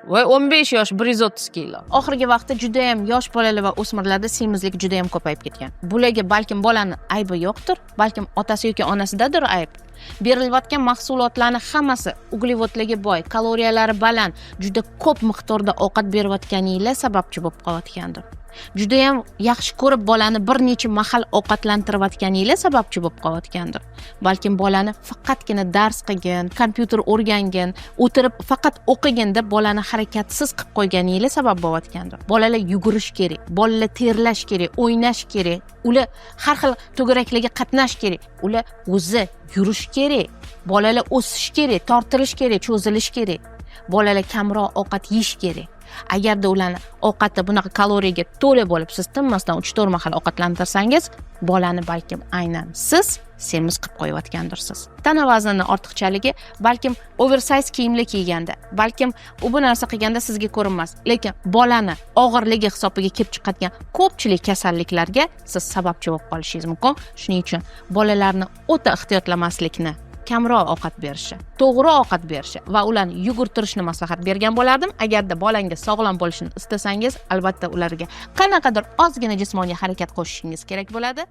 Voy, 15 yosh, 130 kilo. Oxirgi vaqtda judayam yosh bolalar va o'smirlarda semizlik judayam ko'payib ketgan. Bularga balkim bolani aybi yo'qdir, balkim otasi yoki onasidadir ayb. Berilayotgan mahsulotlarni hammasi uglevodlarga boy, kaloriyalari baland, juda ko'p miqdorda ovqat berayotganinglar sababchi bo'lib qolayotgandir. Judayam yaxshi ko'rib bolani bir necha mahal ovqatlantirayotganinglar sababchi bo'lib qolayotgandir. Balkim bolani faqatgina dars qilgin, kompyuter o'rgangin, o'tirib faqat o'qigin deb bolani harakatsiz qilib qo'yganinglar sabab bo'layotgandir. Bolalar yugurish kerak, bolalar terlash kerak, o'ynash kerak, ular har xil to'garaklarga qatnash kerak, ular o'zi yurish kerak, bolalar o'sish kerak, tortilish kerak, cho'zilish kerak. Bolalar kamroq ovqat yeyish kerak. Agarda ularni ovqati bunaqa kaloriyaga to'la bo'lib, siz tinmasdan 3-4 mahal ovqatlantirsangiz, bolani balkim aynan siz semiz qilib qo'yayotgandirsiz. Tana vaznini ortiqchaligi balkim oversize kiyimlar kiyganda, balkim u bu narsa qilganda sizga ko'rinmas, lekin bolani og'irligi hisobiga kelib chiqadigan ko'pchilik kasalliklarga siz sababchi bo'lib qolishingiz mumkin. Shuning uchun bolalarni o'ta ehtiyotlamaslikni, kamroq ovqat berishi, to'g'ri ovqat berishi va ularni yugurtirishni maslahat bergan bo'lardim. Agarda bolangiz sog'lom bo'lishini istasangiz, albatta ularga qanaqadir ozgina jismoniy harakat qo'shishingiz kerak bo'ladi.